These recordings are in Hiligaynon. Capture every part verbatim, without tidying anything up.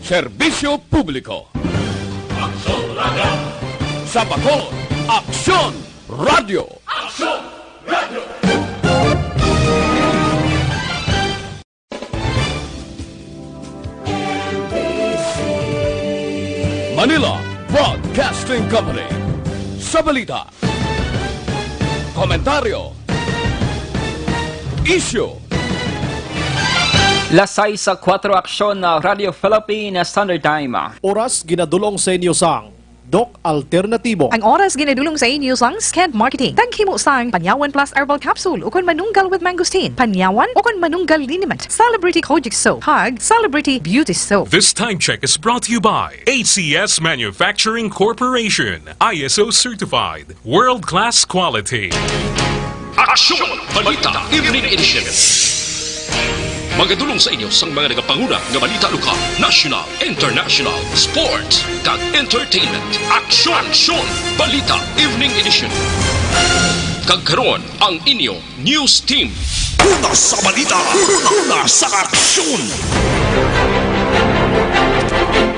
Serbisyo publiko. Aksyon Radio. Sa Bacolod, Aksyon Radio. Aksyon Radio. Manila Broadcasting Company. Sa balita, komentaryo, isyu. Las sais sa kuwatro, Aksyon na Radio Philippine Standard Time. Oras ginadulong sa inyo sang Doc Alternatibo. Ang oras ginadulong sa inyo sang Sked Marketing. Taghimo sang Panyawan Plus Herbal Capsule ukon Manunggal with Mangosteen, Panyawan ukon Manunggal Liniment, Celebrity Kojic Soap, kag Celebrity Beauty Soap. This time check is brought to you by A C S Manufacturing Corporation, I S O certified, world-class quality. Aksyon! Balita Evening Edition. Magadulong sa inyo sang mga nagapanguna nga balita lokal, national, international, sports, kag entertainment. Aksyon! Aksyon! Balita Evening Edition. Kag karon, ang inyo news team. Una sa balita, una sa aksyon.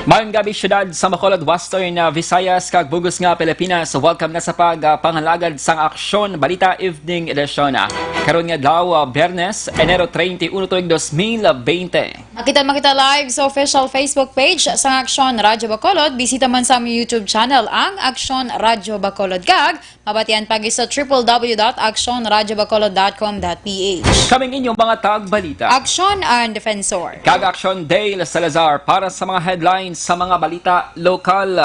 Mayong gabi, syudad sa Bacolod, Western, uh, Visayas, kag bug-os nga Pilipinas. Welcome na sa pag, uh, pangalagad sang Aksyon Balita Evening Edition. Uh, karon nga adlaw, uh, Biyernes, Enero treinta y uno, tuig dos mil bente. Makita, makita live sa official Facebook page sang Aksyon Radyo Bacolod. Bisita man sa among YouTube channel, ang Aksyon Radyo Bacolod, kag mabatian pa gid sa triple W dot aksyon radyo bacolod dot com dot P H. Kaming inyong mga tagbalita. Aksyon and Defensor. Kag Aksyon Dale Salazar para sa mga headlines sa mga balita lokal.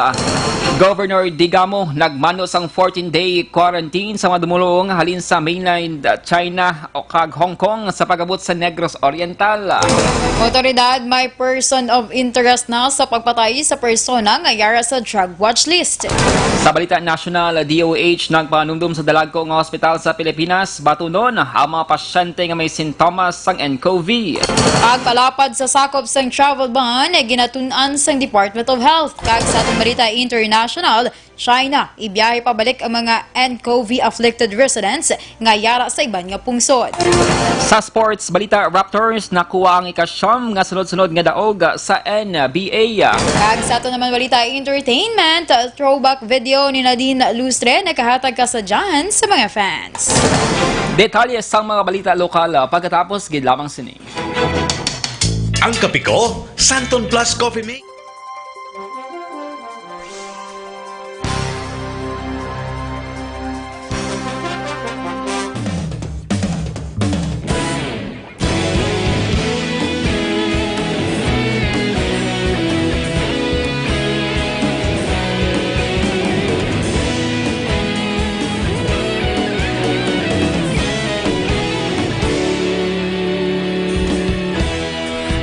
Governor Digamo nagmando sang fourteen-day quarantine sa mga dumulong halin sa mainland China o kag Hong Kong sa pag-abot sa Negros Oriental. Otoridad, may person of interest na sa pagpatay sa persona nga yara sa drug watch list. Sa balita nasyonal, D O H nagpanumdom sa dalagko nga ospital sa Pilipinas batunon ang mga pasyente nga may sintomas sang N C O V. Pagpalapad sa sakop sang travel ban, ginatun-an sang Department of Health. Kag sa atong balita international, China, ibiyahe pabalik ang mga N C O V afflicted residents nga yara sa iban nga pungsod. Sa sports balita, Raptors nakuha ang ikasyam nga sunod-sunod nga daog sa N B A. Kag sa ato naman balita entertainment, throwback video ni Nadine Lustre nakahatag kasadyahan sa mga fans. Detalye sang mga balita lokal, ah, pagkatapos gid lamang sini. Ang kape ko, Santon Plus Coffee Mix.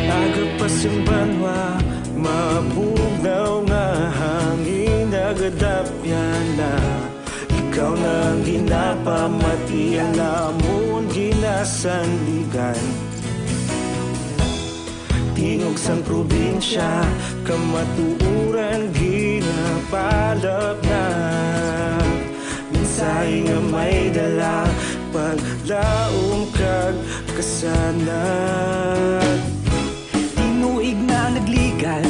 Aga pa sing banwa, mabugnaw nga hangin, nagadapyan na. Ikaw na ang ginapamati, ang amon ginasandigan. Tingog sang probinsya, kamatuoran ginapalapnag. Mensahe nga may dala, paglaom kag kasanag. Tinuig na nagligan,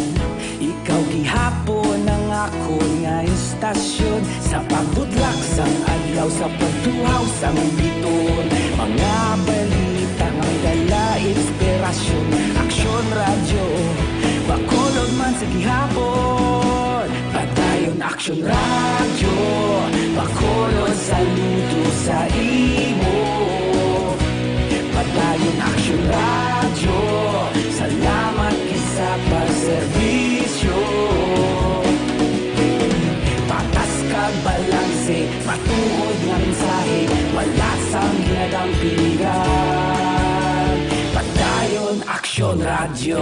ikaw gihapon ang akon nga istasyon. Sa pagbutlak sang adlaw, sa pagtuhaw sang bituon, mga balita nga may dala inspirasyon. Aksyon Radyo Bacolod man sa gihapon. Padayon Aksyon Radyo Bacolod, saludo sa imo. Padayon Aksyon Radyo, salamat gid sa pagserbisyo. Patas kag balanse, matuod nga mensahe, wala sang ginadampingan. Padayon Aksyon Radyo.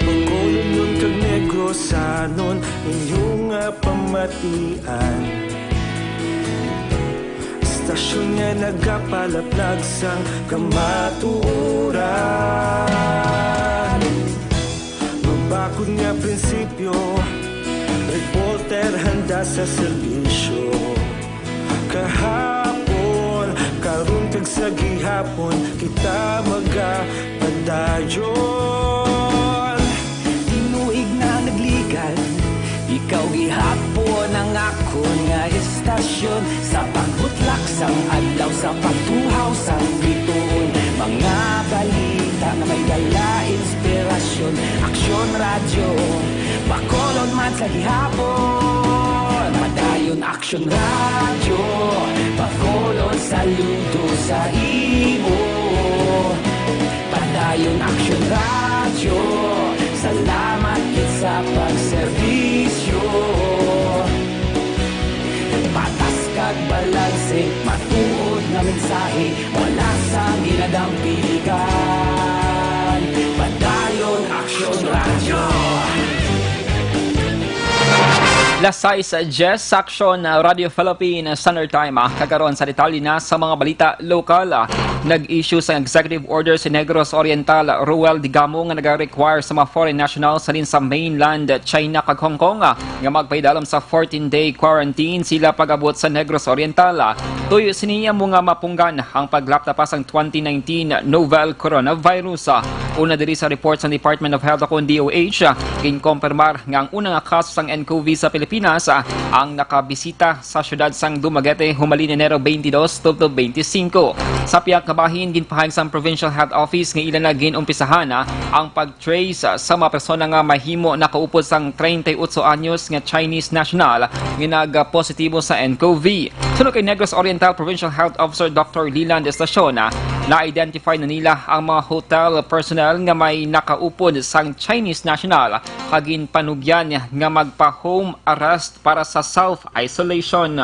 Bacolodnon kag Negrosanon, inyo nga pamatian. Istasyon nga nagapalaplag sang kamatuoran. Mabakod nga prinsipyo, reporter handa sa serbisyo. Kahapon, Sa gihapon kita magapadayon. Tinuig na nagligan, ikaw gihapon ang akon nga estasyon. Sa pagbutlak sang adlaw, sa pagtuhaw sang bituon, mga balita nga may dala inspirasyon. Aksyon Radyo, Bacolod man sa gihapon. Padayon Aksyon Radyo, Bacolod, saludo sa imo. Padayon Aksyon Radyo, salamat gid sa pagserbisyo. Patas kag balanse, matuod nga mensahe, wala sang ginadampigan. Padayon Aksyon Radyo. Las sais diyes sa Aksyon, uh, Radio Philippine Standard Time, ah. Kag karon sa detalye na sa mga balita lokal, ah. Nag-issue sa executive order si Negros Oriental Roel Digamo nga nag-require sa mga foreign nationals halin sa mainland China kag Hong Kong, ah, nga magpaidalom sa fourteen-day quarantine sila pag-abot sa Negros Oriental, ah. Tuyo sini amo nga mapunggan ang paglapta pa sang twenty nineteen novel coronavirus, ah. Una diri sa report sa Department of Health o kon D O H, ah, ginkompirmar nga ang una nga kaso sang N C O V sa Pilipinas, ah, ang nakabisita sa siyudad sang Dumaguete humalin Enero twenty-two, twenty twenty-five. Sa pihak nga bahin, ginpahayag sang Provincial Health Office nga ila na gin-umpisahan, ah, ang pag-trace, ah, sa mga persona nga mahimo nakaupod sang treinta y ocho anyos nga Chinese national nga nagpositibo sa N C O V. Suno kay Negros Oriental Provincial Health Officer Doctor Leland Estacion, ah, na-identify na nila ang mga hotel personnel nga may nakaupod sang Chinese national kag ginpanugyan nga magpa-home arrest para sa self-isolation.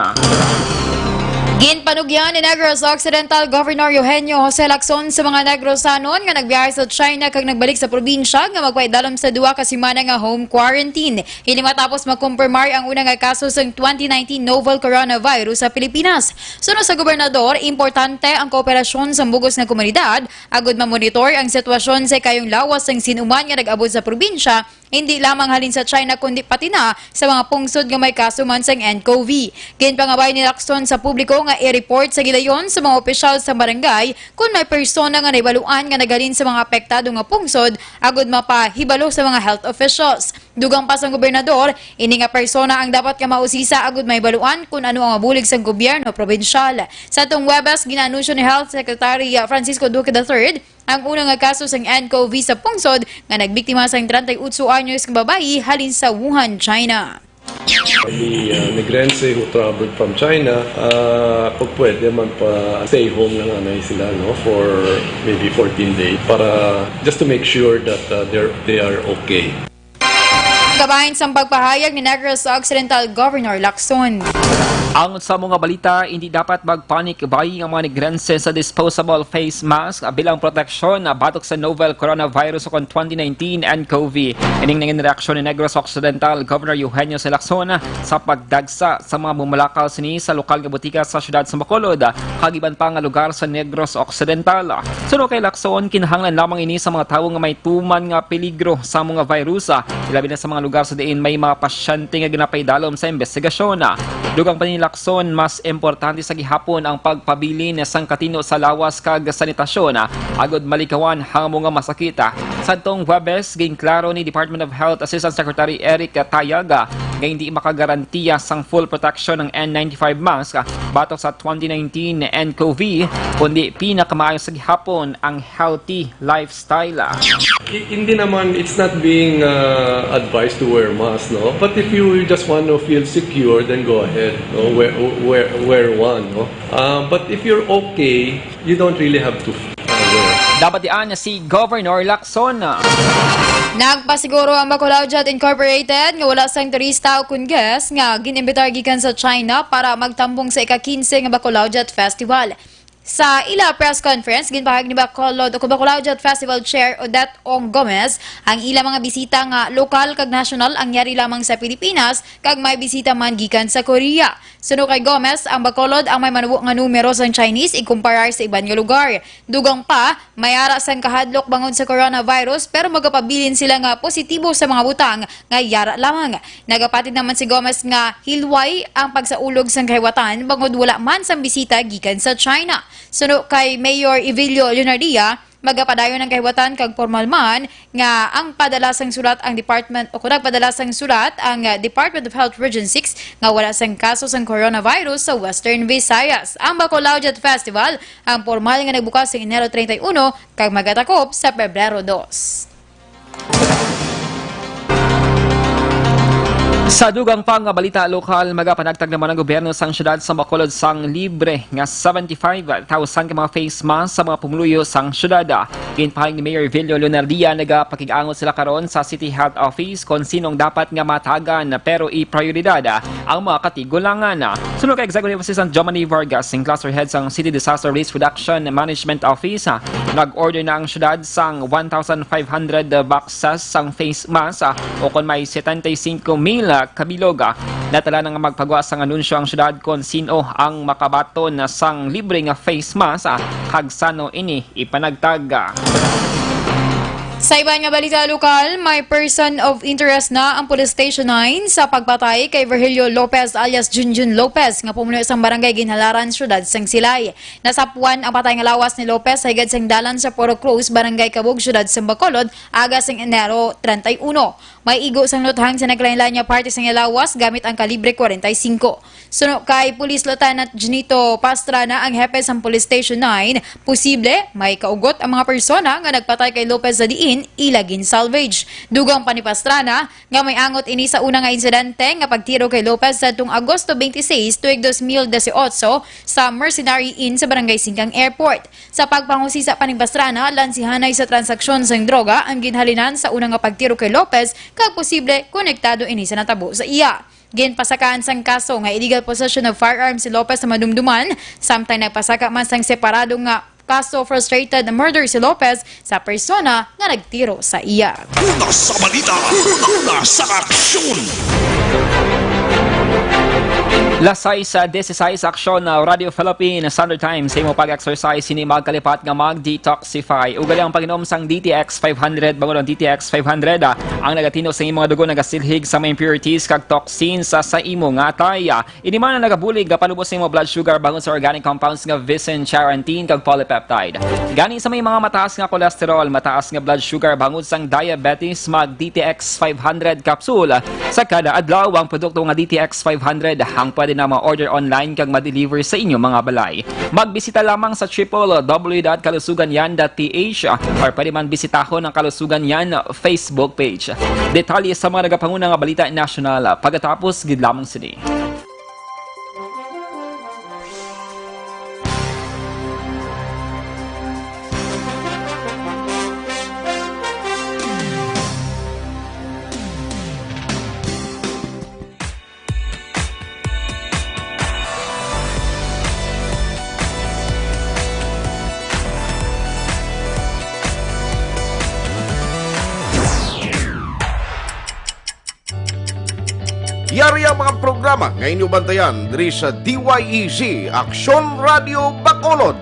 Ginpanugyan ni Negros Occidental Governor Eugenio Jose Lacson sa mga Negrosanon nga nagbiyahe sa China kag nagbalik sa probinsya nga magpaidalom sa duha ka semana nga home quarantine. Ini matapos makumpirmar ang una nga kaso sang twenty nineteen novel coronavirus sa Pilipinas. Suno sa gobernador, importante ang kooperasyon sa bugos nga komunidad agud mamonitor ang sitwasyon sa ikayong lawas sang sinuman nga nag-abot sa probinsya, hindi lamang halin sa China kundi pati na sa mga pungsod nga may kaso man sang N C O V. Ginpangabay ni Lacson sa publiko nga i-report sa gilayon sa mga opisyal sa barangay kon may persona nga nahibaluan nga naghalin sa mga apektado nga pungsod agud mapahibalo sa mga health officials. Dugang pa sang gobernador, ini nga persona ang dapat nga mausisa agud mahibaluan kon ano ang mabulig sang gobyerno probinsyal. Sa atong Huwebes, gin-anunsyo ni Health Secretary, uh, Francisco Duque the third ang una nga kaso sang N C O V sa pungsod nga nagbiktima sang treinta y ocho anyos nga babayi halin sa Wuhan, China. The, uh, Negrense who traveled from China, uh, kung pwede, magpa-stay home na nga na sila, no, for maybe fourteen days para just to make sure that, uh, they're, they are okay. Kabahin sang pagpahayag ni Negros Occidental Governor Lacson. Ang sa mga balita, hindi dapat magpanic buying ang mga Negrense sa disposable face mask bilang proteksyon batok sa novel coronavirus o kon twenty nineteen N C O V. Ining nangin reaksyon ni Negros Occidental Governor Eugenio C. Lacson sa pagdagsa sa mga mumalakaw sini sa lokal nga butika sa siyudad sa Bacolod kag iban pa nga lugar sa Negros Occidental. Suno kay Lacson, kinahanglan lamang ini sa mga tawo nga may tuman nga peligro sa mga virus, ah, ilabi na sa mga lugar sa diin may mga pasyente nga ginapaidalom sa imbestigasyon. Dugang pa ni Lacson, mas importante sa gihapon ang pagpabilin sang katino sa lawas kag sanitasyon, ah, agud malikawan ang mga masakit, ah. Sadtong Huwebes, ginklaro ni Department of Health Assistant Secretary Eric Tayag, ah, nga hindi makagarantiya sang full protection ang N ninety-five mask, ah, batok sa twenty nineteen N C O V, kundi pinakamaayo sa gihapon ang healthy lifestyle. I- hindi naman, it's not being, uh, advised to wear mask, no? But if you just want to feel secure, then go ahead, no? Wear, wear, wear one, no? Uh, but if you're okay, you don't really have to, uh, wear. Dapat diyan si Governor Lacson. Nagpasiguro ang Bacolao Jet Incorporated nga wala sang turista o kon guest nga gin-imbitar gikan sa China para magtambong sa ika-quince nga Bacolao Jet Festival. Sa ila press conference, ginpahayag ni Bacolod o Bacolao Jet Festival Chair Odette Ong Gomez ang ila mga bisita nga lokal kag nasyonal ang yari lamang sa Pilipinas kag may bisita man gikan sa Korea. Suno kay Gomez, ang Bacolod ang may manubo nga numero sang Chinese ikumparar sa iban nga lugar. Dugang pa, may ara sang kahadlok bangod sa coronavirus pero magapabilin sila nga positibo sa mga butang nga yara lamang. Nagapatid naman si Gomez nga hilway ang pagsaulog sang kahiwatan bangod wala man sang bisita gikan sa China. Suno kay Mayor Evilio Leonardia, magapadayon ang kahiwatan kag pormal man nga ang padala sang sulat ang department o kung nagpadala sang sulat ang, ah, Department of Health Region six nga wala sang kaso sang coronavirus sa Western Visayas. Ang Bacolao Jet Festival ang pormal nga nagbukas sa Enero treinta y uno kag magatakop sa Pebrero dos. Sa dugang pa nga balita lokal, magapanagtag naman ang gobyerno sang siyudad sa Bacolod sang libre nga seventy-five thousand ka mga face mask sa mga pumuluyo sang siyudad. Ginpahayag ni Mayor Villo Lunardia, nagapakig-angot sila karon sa City Health Office kon sinong dapat nga matagan, pero i-prioridad ang mga katigulangan. Suno kay Executive Assistant Jomani Vargas, sing Cluster Head sang City Disaster Risk Reduction Management Office, nag-order na ang siyudad sang one thousand five hundred boxes sang face mask, ah, o kon may setenta y cinco mil, ah, kabilog, ah. Natala na nga magpagawa sang anunsyo ang siyudad kon sin-o ang makabaton na sang libre nga face mask, ah, kag san-o ini ipanagtag. Sa iban nga balita lokal, may person of interest na ang Police Station nine sa pagpatay kay Virgilio Lopez alias Junjun Lopez nga pumuno sang Barangay Ginhalaran, Siyudad sang Silay. Nasapuan ang patay nga lawas ni Lopez sa higad sang dalan sa Puro Cruz, Barangay Cabug, Siyudad sang Bacolod, aga sang Enero treinta y uno. May igo sang luthang sa naglain-lain nga parte sang iya lawas gamit ang kalibre kwarenta y singko. Suno kay Police Lieutenant Junito Pastrana, ang hepe sang Police Station nine, posible may kaugot ang mga persona nga nagpatay kay Lopez sa diin ila gin-salvage. Dugang pa ni Pastrana nga may angot ini sa una nga insidente nga pagtiro kay Lopez sadtong Agosto twenty-six tuig dos mil dieciocho sa Mercenary Inn sa Barangay Singkang Airport. Sa pagpangusisa pa ni Pastrana, lansihanay sa transaksyon sang droga ang ginhalinan sa una nga pagtiro kay Lopez kag posible konektado ini sa natabo sa iya. Ginpasakaan sang kaso nga illegal possession of firearms si Lopez sa madumduman, samtang nagpasaka man sang separado nga kaso frustrated murder si Lopez sa persona nga nagtiro sa iya. Una sa balita, una sa aksyon. Las sais dieciséis, aksyon na Radio Philippine Standard Time sa imo pag-exercise, hindi magkalipat nga mag-detoxify. Ugali ang pag-inom sang D T X five hundred, bangod ang D T X five hundred, ah, ang nagatino sa imong dugo nagasilhig sa mga impurities kag toxins sa, sa imo nga atay. Ah, ini man ang nagabulig nga palubos sa imo blood sugar bangod sa organic compounds nga visin, charantin, kag polypeptide. Gani sa may mga mataas nga cholesterol, mataas nga blood sugar bangod sang diabetes, mag D T X five hundred capsule sa kada adlaw. Ang produkto nga D T X five hundred ang pwede na ma-order online kag ma-deliver sa inyo mga balay. Magbisita lamang sa triple W dot kalusugan yan dot P H or pwede man bisitahon ang Kalusugan Yan Facebook page. Detalye sa mga nagapanguna nga balita nasyonal pagkatapos gid lamang sini. Yari ang mga programa nga inyo bantayan diri sa D Y E Z Aksyon Radio Bacolod.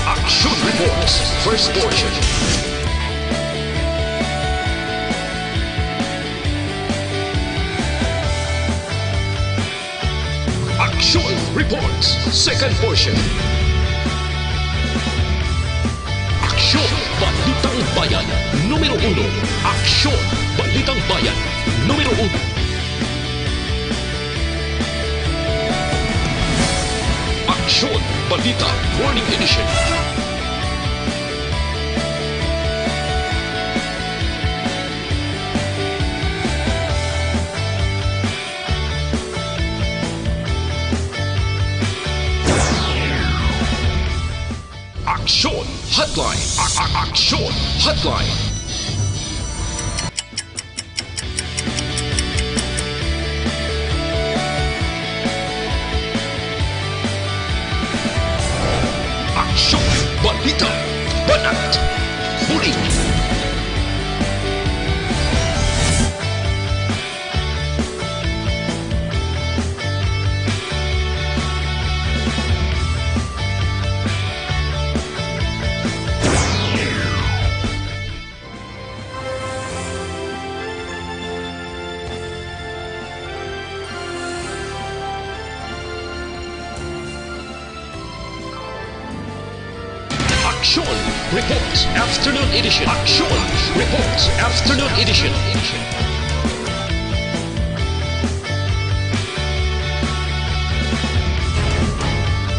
Action Reports, first portion. Action Reports, second portion. Aksyon, Balitang Bayan, numero uno. Aksyon, Balitang Bayan, numero uno. Aksyon, Balita, Morning Edition. Aksyon Hotline. A-, a-, Aksyon Hotline. Aksyon, balita, banat, bulig. Reports Afternoon Edition. Action Reports Afternoon Edition.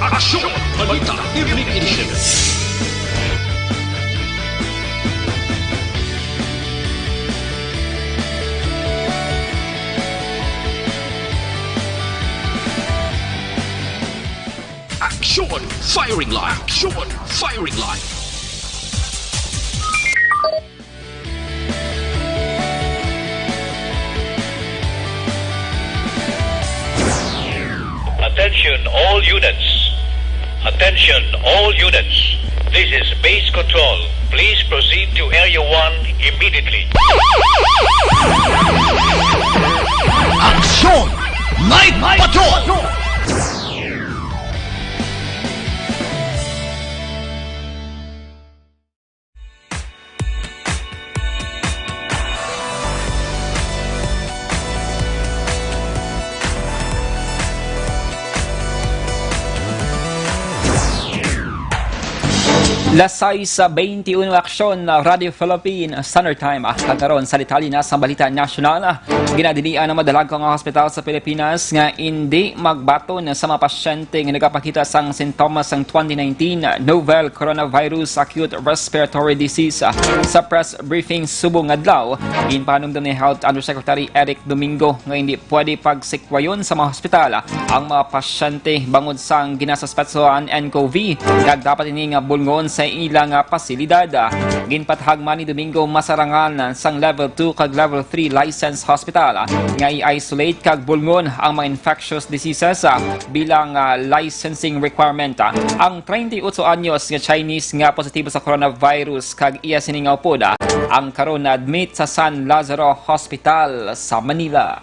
Action Balita Evening Edition. Action Firing Line. Action Firing Line. Attention all units. Attention all units. This is base control. Please proceed to Area one immediately. Action Night Patrol! Las sais beintiuno, aksyon na Radyo Philippine Standard Time. Ah, kag karon sa detalye na sang balita nasyonal. Ah, ginadilian ang madalagko nga hospital sa Pilipinas nga indi magbaton sa mga pasyente nga nagapakita sang sintomas sang twenty nineteen novel coronavirus acute respiratory disease. Ah, sa press briefing subong adlaw, ginpahanumdom ni Health Undersecretary Eric Domingo nga hindi pwede pagsikwayon sa mga hospital ang mga pasyente bangod sang ginasuspetsohan N C O V, kag dapat ini nga bulngon sa ila nga pasilidad. Ginpatahag man ni Domingo masarangan sang level two kag level three license hospital nga i-isolate kag bulngon ang mga infectious diseases, ah, bilang, ah, licensing requirement. Ang treinta y ocho anyos nga Chinese nga positibo sa coronavirus kag iya sini nga upod, ah, ang karon na-admit sa San Lazaro Hospital sa Manila.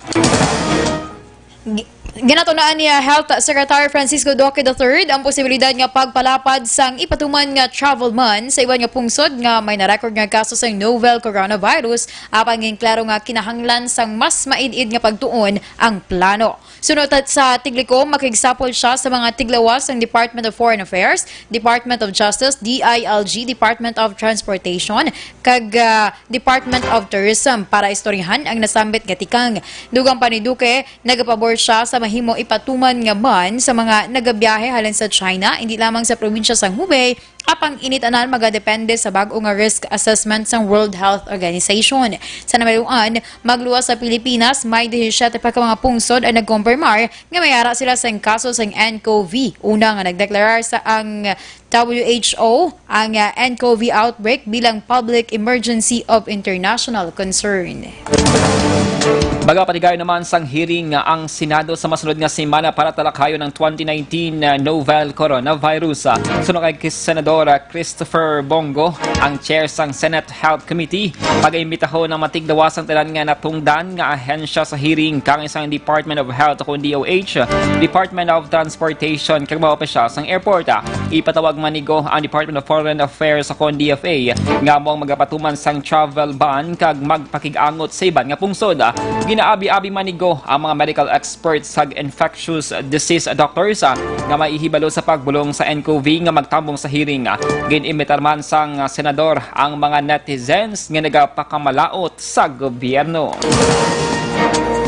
Gi-, ginatunaan ni, ah, Health Secretary Francisco Duque the third ang posibilidad nga pagpalapad sang ipatuman nga travel ban sa iban nga pungsod nga may na-record nga kaso sang novel coronavirus, apang ginklaro nga kinahanglan sang mas maid-id nga pagtuon ang plano. Suno ta-, sa Tiglikom, makigsapol sia sa mga tiglawas sang Department of Foreign Affairs, Department of Justice, D I L G, Department of Transportation, kag, ah, Department of Tourism para istoryahan ang nasambit nga tikang. Dugang pa ni Duque, nagapabor sia sa mahimo ipatuman nga ban sa mga nagabiyahe halin sa China, indi lamang sa probinsya sang Hubei, apang ini tanan magadepende sa bag-o nga risk assessment sang World Health Organization. Sa namaluan, magluwas sa Pilipinas, may disisyete pa ka mga pungsod ang nagkompirmar nga may ara sila sang kaso sang N C O V. Una nga nagdeklarar sa ang W H O ang, ah, N C O V outbreak bilang public emergency of international concern. Magapatigayon naman sang hearing ang Senado sa masunod nga semana para talakayon ang twenty nineteen novel coronavirus. Suno kay Senador Christopher Bong Go, ang chair sang Senate Health Committee, pag-imbitahon ang matigdawas ang tanan nga natungdan nga ahensya sa hearing, kang sang Department of Health o D O H, Department of Transportation, kag mga opisyal sang airport. Ipatawag man ni Go ang Department of Foreign Affairs o D F A nga amo ang magapatuman sang travel ban kag magpakig-angot sa iban nga pungsod. Ginaabi-abi man ni Go ang mga medical experts kag infectious disease doctors, ah, nga may ihibalo sa pagbulong sa N C O V nga magtambong sa hearing. Gin-imbitar man sang, ah, senador ang mga netizens nga nagapakamalaot sa gobyerno.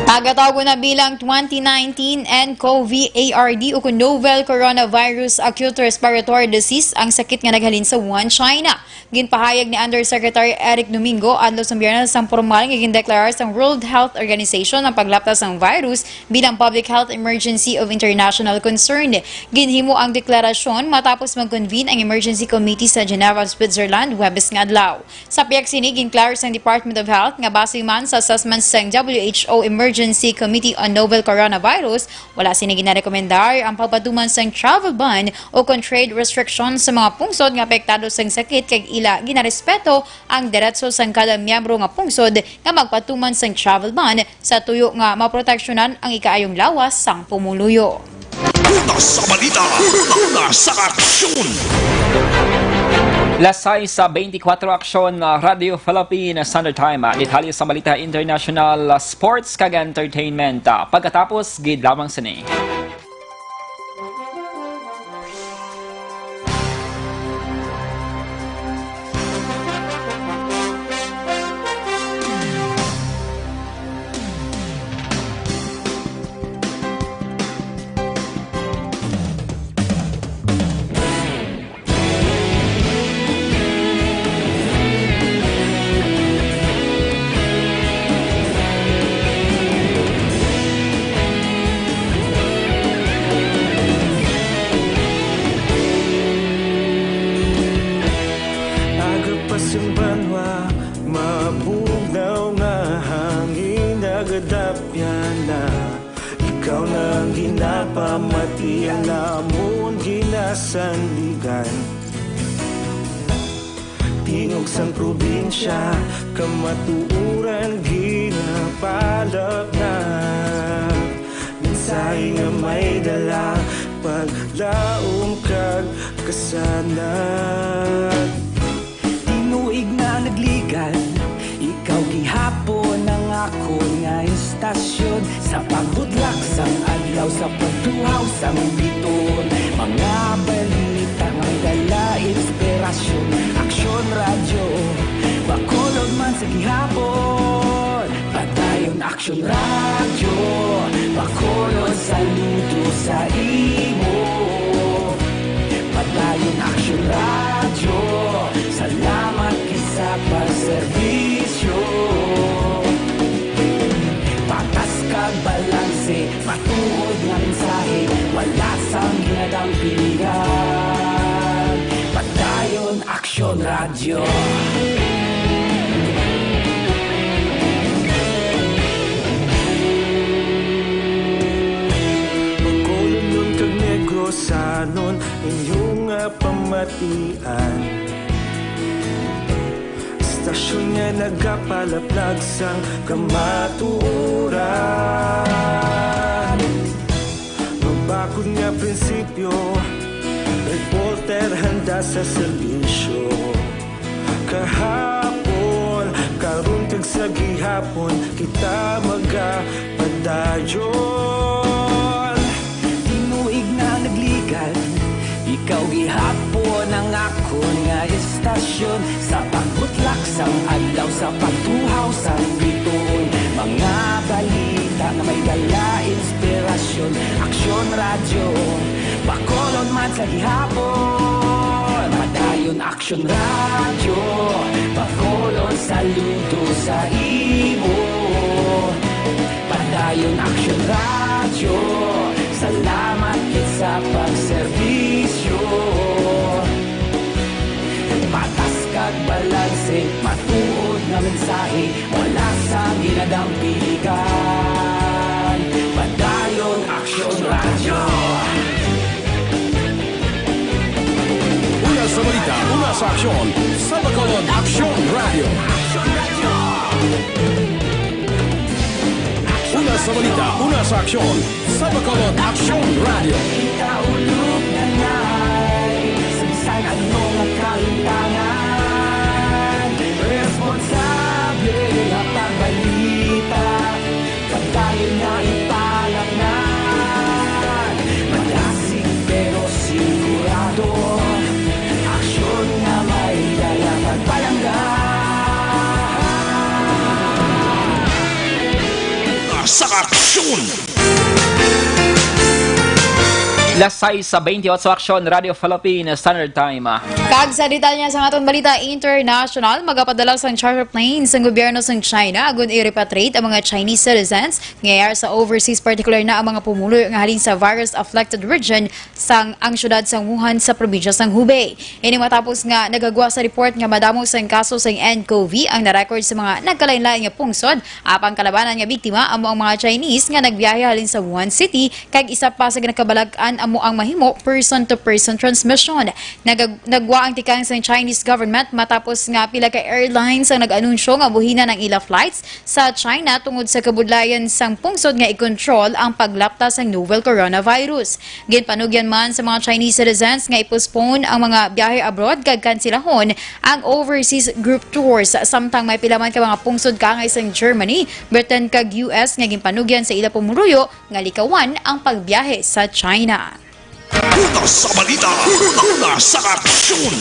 Tagatawgon na bilang twenty nineteen N C O V A R D o kon novel coronavirus acute respiratory disease ang sakit nga naghalin sa Wuhan, China. Ginpahayag ni Undersecretary Eric Domingo adlaw sang Biyernes sang pormal nga gindeklarar sang World Health Organization ang paglapta sang virus bilang public health emergency of international concern. Ginhimo ang deklarasyon matapos mag-convene ang Emergency Committee sa Geneva, Switzerland, Huwebes nga adlaw. Sa pihak sini, ginklaro sang Department of Health nga base man sa assessment sang W H O Emergency Committee on Novel Coronavirus, wala sini ginarekomendar ang pagpatuman sang travel ban o kon trade restriction sa mga pungsod nga apektado sang sakit, kag ila ginarespeto ang deretso sang kada miyembro nga pungsod nga magpatuman sang travel ban sa tuyo nga maproteksyonan ang ikaayong lawas sang pumuluyo. Una sa balita, una sa aksyon. Las sais sa beintikwatro, aksyon na Radyo Philippine Standard Time. Detalye sa balita international, sports, kag entertainment. Pagkatapos gid lamang sini. Iya namon ginasandigan. Tingog sang probinsya, kamatuoran ginapalapnag. Mensahe nga may dala, paglaom kag kasanag. Tinuig na nagligad, ikaw gihapon ang akon nga istasyon. Sa pagbutlak sang adlaw, sa pagtuhaw sang bituon, mga balita nga may dala inspirasyon. Aksyon Radyo, Bacolod man sa gihapon. Padayon Aksyon Radyo, Bacolod, saludo sa imo. Padayon Aksyon Radyo, salamat gid sa pagserbisyo. Patas kag balanse, matuod nga mensahe, wala sang ginadampingan. Padayon Aksyon Radyo. Bacolodnon kag Negrosanon, inyo nga pamatian. Istasyon nga nagapalaplag sang kamatuoran. Mabakod nga prinsipyo, reporter handa sa serbisyo. Kahapon, karon kag sa gihapon, kita magapadayon. Tinuig na nagligad, ikaw gihapon ang akon nga istasyon. Sa pagbutlak sang adlaw, sa pagtuhaw sang bituon, mga balita nga may dala inspirasyon. Aksyon Radyo, Bacolod man sa gihapon. Padayon Aksyon Radyo, Bacolod, saludo sa imo. Padayon Aksyon Radyo, salamat gid sa pagserbisyo. Patas kag balanse, matuod nga mensahe, wala sa ginadampingan. Padayon Aksyon Radyo. Una sa balita, una sa aksyon, sa Bacolod Aksyon Radyo. Una sa balita, una sa aksyon, sa Bacolod Aksyon Radyo. Ikaulog na na'y sa bisan ano nga kalimtangan. Responsable nga pagbalita, pagdayon nga ipalapnan. Madasig pero sigurado, aksyon nga may dala pagpalangga. Sa aksyon! Las sais sa twenty-eight, Aksyon Radio Philippines Standard Time. Kag sa detalye sa aton balita international, magapadala sang charter plane sang gobyerno sang China agud i-repatriate ang mga Chinese citizens nga yara sa overseas, partikular na ang mga pumuluyo nga halin sa virus-affected region sang ang siyudad sang Wuhan sa probinsya sang Hubei. Ini matapos nga nagagwa sa report nga madamo sang kaso sang nCoV ang na-record sa mga nagkalain-lain nga pungsod, apang kalabanan nga biktima amo ang mga Chinese nga nagbiyahe halin sa Wuhan City, kag isa pa sa ginakabalag-an amo ang mahimo person-to-person transmission. Nagag-, nagwa ang tikang sang Chinese government matapos nga pila ka airlines ang nag-anunsyo nga buhinan ang ila flights sa China tungod sa kabudlayan sang pungsod nga i-control ang paglapta sang novel coronavirus. Ginpanugyan man sa mga Chinese citizens nga i-postpone ang mga biyahe abroad kag kansilahon ang overseas group tours, samtang may pila man ka mga pungsod kaangay sang Germany, Britain kag U S nga ginpanugyan sa ila pumuluyo nga likawan ang pagbiyahe sa China. Una sa balita, una sa aksyon.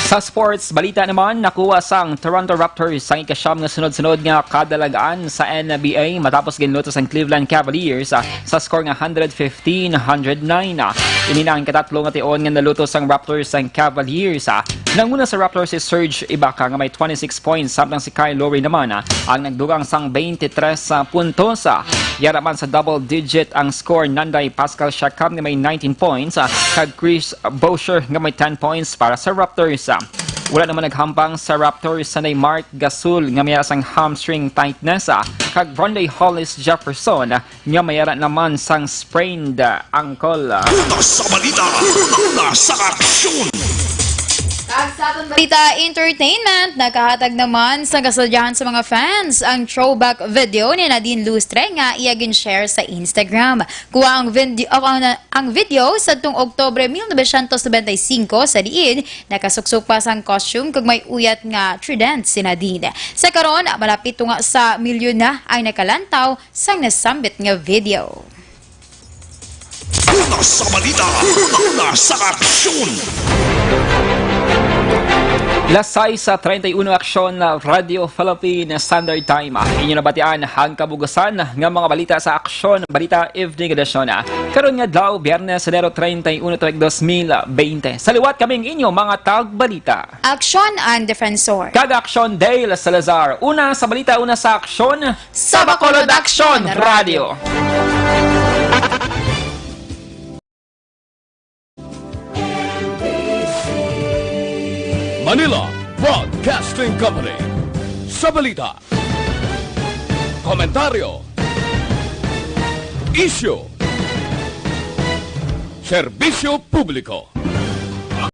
Sa sports balita naman, nakuha sang Toronto Raptors ang ikasyam nga sunod-sunod nga kadalag-an sa N B A matapos ginluto sang Cleveland Cavaliers, ah, sa score nga hundred fifteen hundred nine. Ah, ini na ang katatlo nga tion nga naluto sang Raptors sang Cavaliers. Ah, nanguna sa Raptors si Serge Ibaka nga may twenty-six points, samtang si Kyle Lowry naman, ah, ang nagdugang sang twenty-three puntos. Ah, yara man sa double digit ang score nanday Pascal Siakam nga may nineteen points, ah, kag Chris Boucher nga may ten points para sa Raptors. Ah, Wala naman naghampang sa Raptors sanay Marc Gasol nga may ara sang hamstring tightness, ah, kag Rondae Hollis Jefferson nga may ara naman sang sprained, ah, ankle. Una sa balita, una sa aksyon. Kag sa aton balita, entertainment, nakahatag naman sang kasadyahan sa mga fans ang throwback video ni Nadine Lustre nga iya gin-share sa Instagram. Kuha ang video, ang, ang video sa tung Oktubre mil novecientos noventa y cinco, sa diin nakasuksok pa sang costume kag may uyat nga trident si Nadine. Sa karon, malapit tunga sa milyon na ang nakalantaw sang nasambit nga video. Una sa balita, una sa aksyon. Las sais treinta y uno, Aksyon, Radyo Philippine Standard Time. Inyo nabatian ang kabugasan nga mga balita sa Aksyon Balita Evening Edition. Karon nga adlaw, Biyernes, Enero treinta y uno, tuig dos mil bente. Sa liwat, kami ang inyo mga tagbalita. Aksyon, ang Defensor. Kag Aksyon, Dale Salazar. Una sa balita, una sa aksyon. Sa Bacolod Aksyon Radyo. Manila Broadcasting Company. Sa balita, komentaryo, isyu, serbisyo publiko.